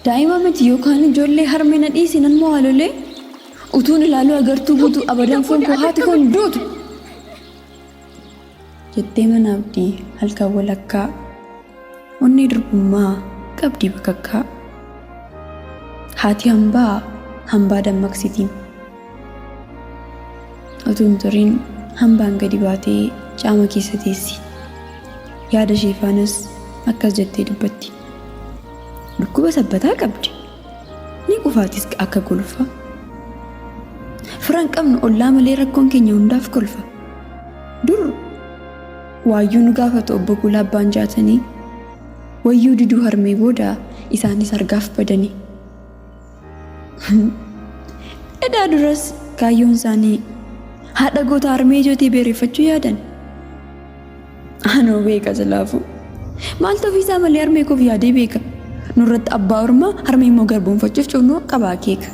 Daa'ima miti yookaan ijoollee harmee na dhiisi nan mo'aa lolee. Utuun ilaaluu agartuu guutuu abadan foon koo haati koo hin duutu. Jettee mana abdii halkan walakkaa onnee durbummaa qabdii bakakkaa. Haati hambaa hambaa dammaqsitiin. Utuu hin turin hambaan gadi baatee caama keessa teessi. Yaada ishee faanas akkas jettee dubbatti. Dhukkuba sabbataa qabdi. Ni qufaatis akka golfa. Fira hin qabnu ollaa malee rakkoon keenya hundaaf kolfa. Dur waayyuu nu gaafatu obbo Kuulaa Abbaan Jaatanii. Wayyuu diduu harmee booda isaanis argaaf badanii. Edaa duras kaayyoon isaanii haadha goota harmee ijootee beereffachuu yaadan. Anoo beeka silaafuu. Maaltu ofiisaa malee harmee koof yaadee beeka. Nurratti abbaa ormaa harmee immoo garboomfachuuf cufnuu qaba akeeka.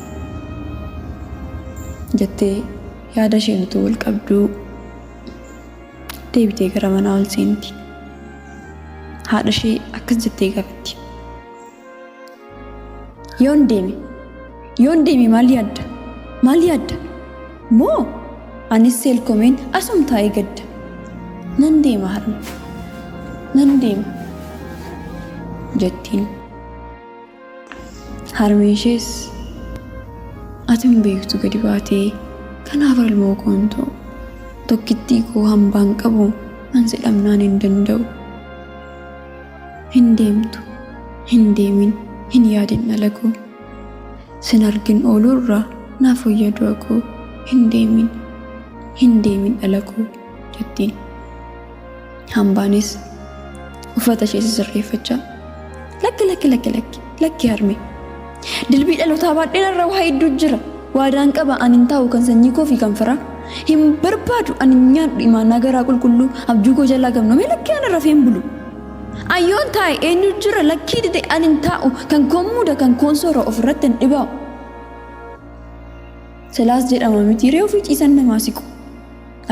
Jettee yaada isheen utuu wal qabduu deebitee gara manaa ol seenti. Haadha ishee akkas jettee gaafatti. Yoon deeme yoon deeme maal yaadda maal yaadda moo anis seelkomeen asum taa'ee gadda nan deema harme nan deema jettiin. Harmeen ishees ati hin beektu gadi baatee kanaaf ilmoo koo hin ta'u tokkittii koo hambaan qabu an si dhabnaan hin danda'u. Hin deemtu, hin deemin, hin yaadin dhala koo. Sin argin ooluurra naaf wayya du'a koo. Hin deemin, hin deemin dhala koo jettiin. Hambaanis uffata ishee sisirreeffachaa lakki lakki lakki lakki lakki harme. Dilbii dhalootaa baadheen irra waa hedduu jira. Waadaan qaba ani hin taa'u kan sanyii koo fi kan firaa. Hin barbaadu ani hin nyaadhu imaanaa garaa qulqulluu abjuu koo jalaa gamnoomee lakkii ana rafee hin bulu. Ayyoon taa'e eenyu jira lakkii dide ani hin taa'u kan koon muuda kan koon soora ofirratti hin dhibaa'u. Silaas jedhama miti ree ofii ciisan namaa siqu.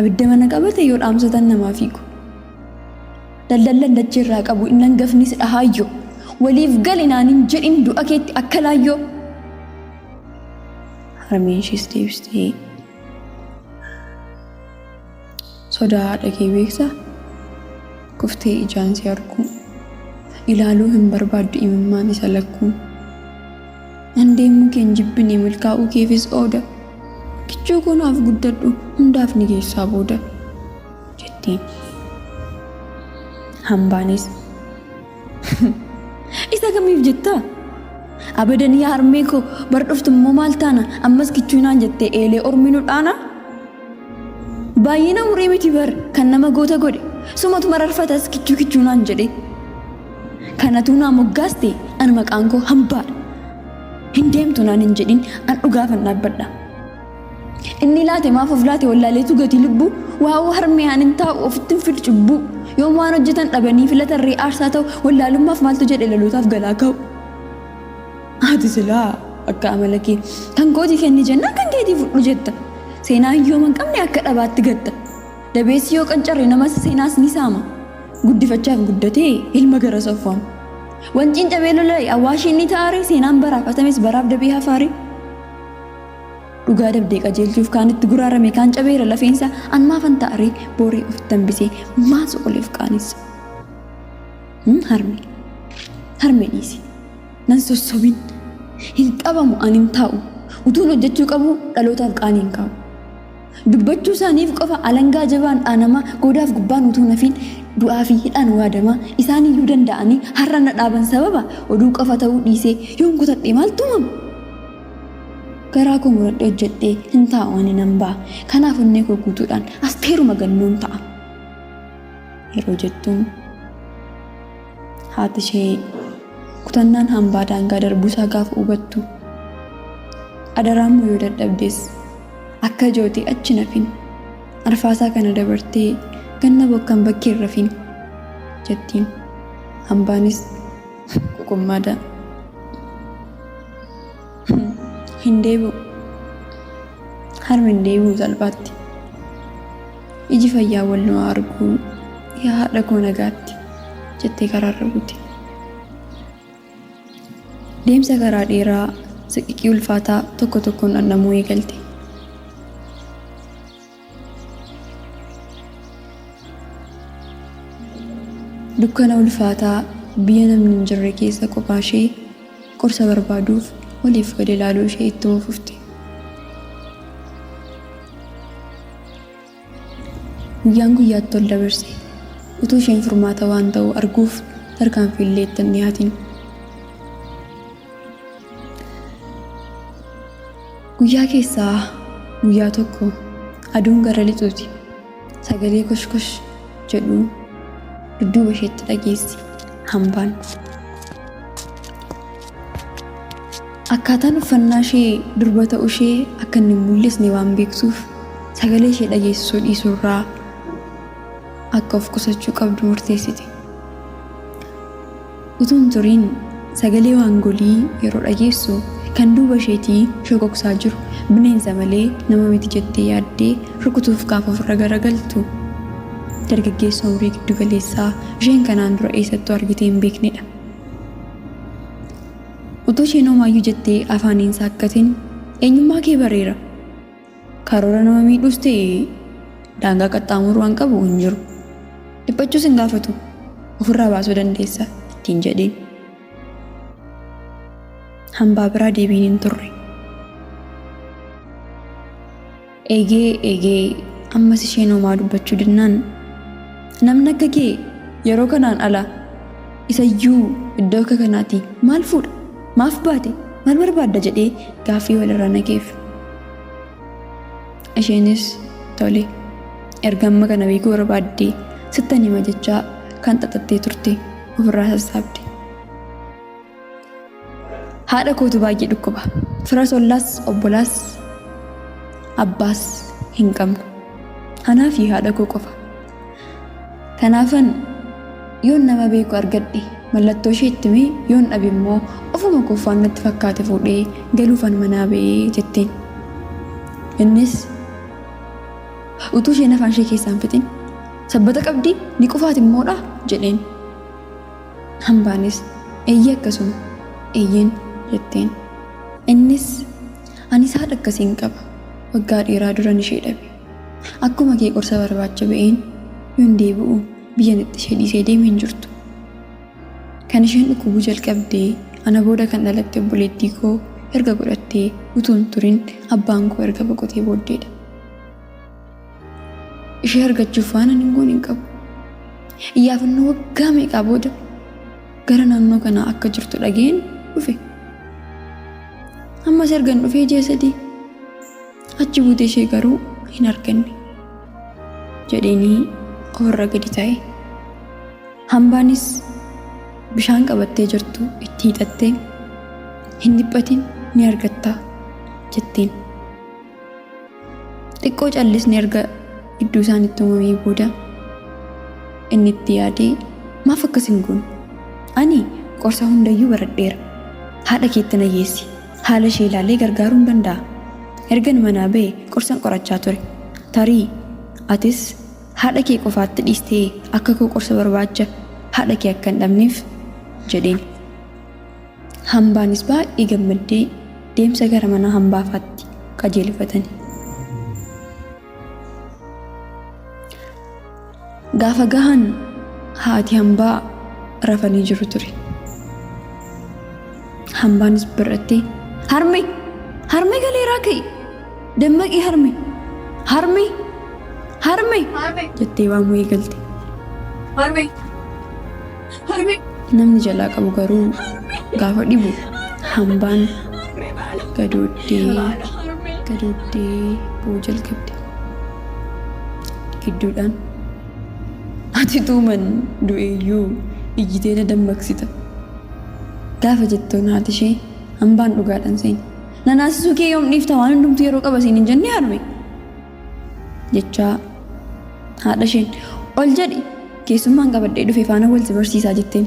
Abidda mana qabate yoo dhaamsatan namaa fiigu. Daldallan dachee irraa qabu inni hangafnis dhahaayyoo. Waliif gali naan hin jedhin du'a keetti akka laayyoo. Harmeen ishees deebistee sodaa haadha kee beektaa? Kuftee ijaan si arguu. Ilaaluu hin barbaaddu imimmaan isa lakkuu. An deemuu kee hin jibbine milkaa'uu keefis ooda. Kichuu koo naaf guddadhu hundaaf ni geessaa booda. Jettiin. Hambaanis isa kamiif jettaa? Abadan yaa harmee koo bar dhuftu immoo maal taana ammas kichuu naan jettee eelee ormi nu dhaana? Baay'ina umurii miti bar kan nama goota godhe sumatu mararfatas kichuu kichuu naan jedhe. Kanatuu naa moggaaste an maqaan koo hambaadha. Hin deemtu naan hin jedhin an dhugaafan dhaabbadha. Inni laate maaf of laate wallaaleetu gatii lubbuu waa'uu harmee aan hin taa'u ofitti hin fidu cubbuu yoom waan hojjetan dhabanii filatan ree aarsaa ta'u wallaalummaaf maaltu jedhe lalootaaf galaa ka'u. Ati silaa akka amala kee kan kootii kenni jennaan kan keetii fudhu jetta. Seenaa hiyyooma hin qabne akka dhabaatti gatta. Dabeessi yoo qancarre namas seenaas ni saama. Guddifachaaf guddatee ilma gara soffaama. Wanciin cabee lola'e awwaashiin ni ta'aare seenaan baraaf atames baraaf dabee hafaare. Dhugaa dabdee qajeelchuuf kaan itti guraarame kaan cabeera lafeensa an maafan ta'aree booree ofitti hambisee maan soqoleef qaanessa. Harme harme dhiisi nan sossobin hin qabamu an hin taa'u utuun hojjechuu qabu dhalootaaf qaanii hin kaa'u. Dubbachuu isaaniif qofa alangaa jabaan dhaanamaa goodaaf gubbaan utuu nafiin du'aa fi hidhaan waadamaa isaan iyyuu danda'anii har'a na dhaaban sababa oduu qofa ta'uu dhiisee yoon kutadhe maaltu uumama? Garaa koo muradhee hojjedhee hin taa'u ani nan ba'a. Kanaaf onnee koo guutuudhaan asteeruma gannoon ta'a. Yeroo jettuun haati ishee kutannaan hambaa daangaa darbuusaa gaafa hubattu adaraammoo yoo dadhabdes akka jootee achi nafin arfaasaa kana dabartee ganna bokkan bakkee hin rafin jettiin. Hambaanis quqummaadha. Hin deebi'u. Harmi hin deebi'u salphaatti. Iji fayyaa wal nu haa arguu yaa haadha koo nagaatti jettee karaarra buute. Deemsa karaa dheeraa siqiqii ulfaataa tokko tokkoon dhandhamuu eegalte. Dukkana ulfaataa biyya namni hin jirre keessa kophaa ishee qorsa barbaaduuf oliif gad ilaaluu ishee ittuma fufte. Guyyaan guyyaatti ol dabarse. Utuu isheen furmaata waan ta'u arguuf tarkaanfii illee itti hin dhihaatin. Guyyaa keessaa guyyaa tokko aduun gara lixuuti. Sagalee kosh kosh jedhu dudduuba isheetti dhageessi hambaan. Akkaataan uffannaa ishee durba ta'uu ishee akka inni hin mul'isne waan beektuuf sagalee ishee dhageessisuu dhiisuurraa akka of qusachuu qabdu murteessite. Utuu hin turiin sagalee waangolii yeroo dhageessu kan duuba isheetii shokoksaa jiru bineensa malee nama miti jettee yaaddee rukutuuf gaafa ofirra garagaltu dargaggeessa umrii giddu galeessaa isheen kanaan dura eessattuu argitee hin beeknedha. Utuu isheen homaayyuu jettee afaaniin saakkatin eenyummaa kee bareera. Karoora nama miidhuus ta'e daangaa qaxxaamuruu waan qabu hin jiru. Dhiphachuus hin gaafatu. Ofirraa baasuu dandeessa ittiin jedheen. Hambaa biraa deebiin hin turre. Eegee eegee ammas isheen homaa dubbachuu dinnaan namni akka kee yeroo kanaan ala isayyuu iddoo akka kanaati maal fuudha maaf baate maal barbaadda jedhee gaaffii walirra naqeef. Isheenis tole erga amma kana beekuu barbaaddee sittan hima jechaa kan xaxattee turte ofirraa sassaabde. Haadha kootu baay'ee dhukkuba. Firas ollaas obbolaas abbaas hin qabnu. Anaa fi haadha koo qofa. Kanaafan yoon nama beeku argadhe mallattoo ishee itti himee yoon dhabe immoo ofuma koof waan natti fakkaate fuudhee galuufan manaa ba'ee jetteen. Innis utuu isheen afaan ishee keessaa hin fixin sabbata qabdii ni qufaati immoodha jedheen. Hambaanis eeyyee akkasuma eeyyeen jetteen. Innis anis haadha akkasiin qaba waggaa dheeraa duran ishee dhabe. Akkuma kee qorsa barbaacha ba'een yoon deebi'u biyyan itti ishee dhiisee deeme hin jirtu. Kan isheen dhukkubuu jalqabde ana booda kan dhalatte obboleettii koo erga godhattee utuu hin turin abbaan koo erga boqotee booddeedha. Ishee argachuuf waan ani hin goone hin qabu. Iyyaafannoo waggaa meeqaa booda gara naannoo kanaa akka jirtu dhageen dhufe. Ammas ergan dhufee ji'a 3 achi buutee ishee garuu hin arganne jedheenii ofirra gadi taa'e. Hambaanis bishaan qabattee jirtu itti hiixattee hin dhiphatin ni argattaa jetteen. Xiqqoo callisni erga gidduu isaanitti uumamee booda inni itti yaadee maaf akkas hin goone? Ani qorsa hundayyuu baradheera. Haadha keetti na geessi. Haala ishee ilaalee gargaaruun danda'a. Ergan manaa ba'e qorsan qorachaa ture. Tarii atis haadha kee qofaatti dhiistee akka koo qorsa barbaacha haadha kee akka hin dhabneef jedheen. Hambaanis baay'ee gammaddee deemsa gara mana hambaafaatti qajeelfatani. Gaafa gahan haati hambaa rafanii jiru ture. Hambaanis bir'attee harme harme galeeraa ka'i dammaqi harme harme harme jettee waamuu eegalte. Harme! Harme! Namni jalaa qabu garuu gaafa dhibu hambaan gadooddee gadooddee boo'uu jalqabde. Gidduudhaan ati tuuman du'eeyyuu iyyitee na dammaqsita. Gaafa jettuun haati ishee hambaan dhugaadhaan seene. Na naasisuu kee yoom dhiifta waan hundumtuu yeroo qaba siin hin jennee harme. Jechaa haadha isheen ol jedhi keessummaan qabadhee dhufe faana wal si barsiisaa jetteen.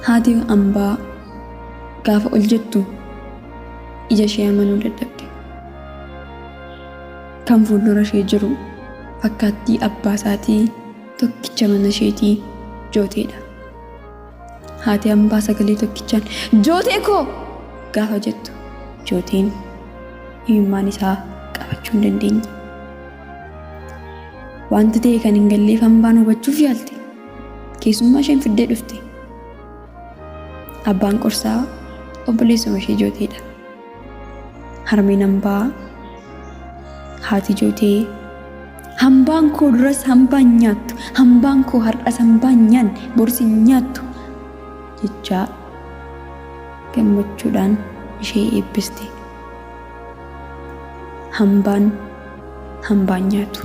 Haati hambaa gaafa ol jettu ija ishee amanuu dadhabde. Kan fuuldura ishee jiru fakkaattii abbaa isaatii tokkicha mana isheetii jooteedha. Haati hambaa sagalee tokkichaan Jootee koo gaafa jettu Jooteen imimmaan isaa qabachuu hin dandeenye. Wanti ta'e kan hin galleef hambaan hubachuuf yaalte. Keessummaa isheen fiddee dhufte. Abbaan qorsaa obboleessuma ishee Jooteedha. Harmeen hambaa haati Jootee hambaan koo duras hambaan nyaattu, hambaan koo har'as hambaan nyaanne, borsi hin nyaattu jechaa gammachuudhaan ishee eebbiste. Hambaan hambaan nyaatu.